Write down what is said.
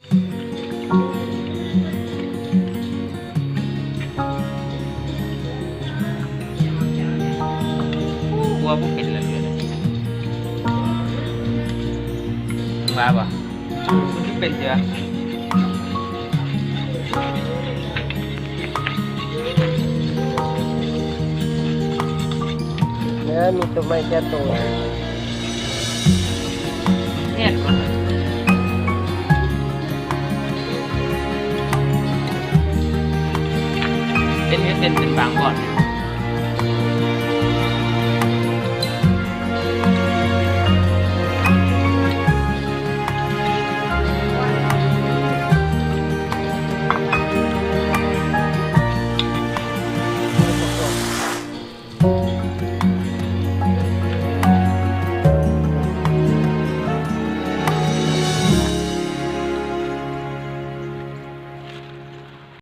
ຫົວບໍ່ເປັນລະເລືອດ ວ່າບໍ່? ເປັນເທື່ອ ເອີ ມີໂຕໃໝ່ແກ່ໂຕ ແມ່ນບໍ່? ເປັນ ເປັນ ເປັນບາງບ່ອນ.